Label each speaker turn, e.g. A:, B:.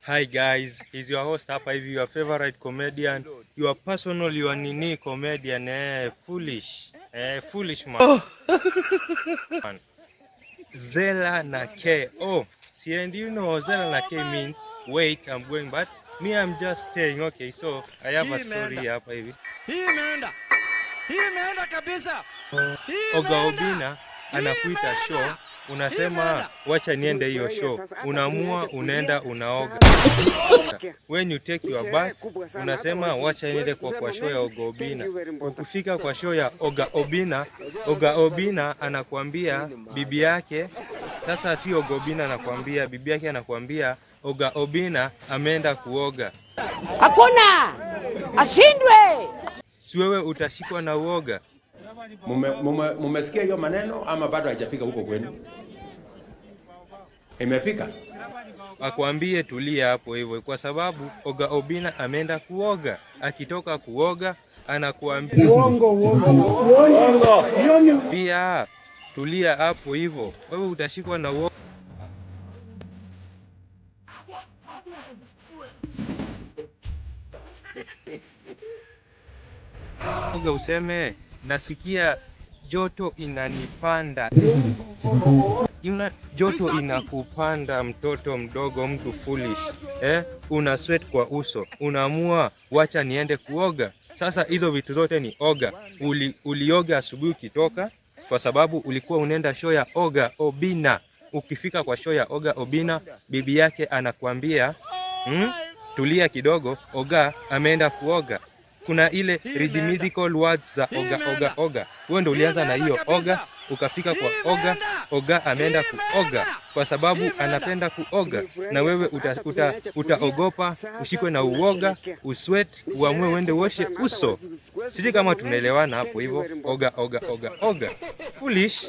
A: Hi guys, he's your host hapa hivi, your favorite comedian, your personal, your nini comedian, foolish, foolish man. Zela na K. Oh, see, and you know Zela na K means wait, I'm going, but me, I'm just staying. Okay, so I have a story hapa hivi.
B: Hii imeenda. Hii imeenda kabisa. Hii
A: Oga
B: imeenda.
A: Obina anakuita show, unasema
B: Imeenda.
A: Wacha niende hiyo show, unaamua unaenda unaoga. When you take your bath, unasema wacha niende kwa show ya Oga Obina. Ukifika kwa show ya Oga Obina, Oga Obina anakuambia bibi yake, sasa si Oga Obina anakuambia, bibi yake anakuambia Oga Obina ameenda kuoga.
C: Hakuna ashindwe.
A: Si wewe utashikwa na uoga?
D: Mumesikia hiyo maneno ama bado haijafika huko kwenu? Imefika?
A: Akwambie tulia hapo hivyo, kwa sababu Oga Obina ameenda kuoga. Akitoka kuoga anakuambia pia tulia hapo hivyo, wewe utashikwa na uoga. Oga useme nasikia joto inanipanda. Joto inakupanda mtoto mdogo, mtu foolish, eh? Una sweat kwa uso, unaamua wacha niende kuoga. Sasa hizo vitu zote ni oga. Ulioga asubuhi ukitoka, kwa sababu ulikuwa unaenda show ya Oga Obina. Ukifika kwa show ya Oga Obina, bibi yake anakuambia Tulia kidogo, Oga ameenda kuoga. Kuna ile rhythmical words za oga oga oga. Wewe ndio ulianza na hiyo oga, ukafika kwa oga, oga ameenda kuoga kwa sababu anapenda kuoga, na wewe utaogopa ushikwe na uoga, usweat, uamue uende uoshe uso. Sijui kama tunaelewana hapo hivyo. Oga oga oga oga, foolish.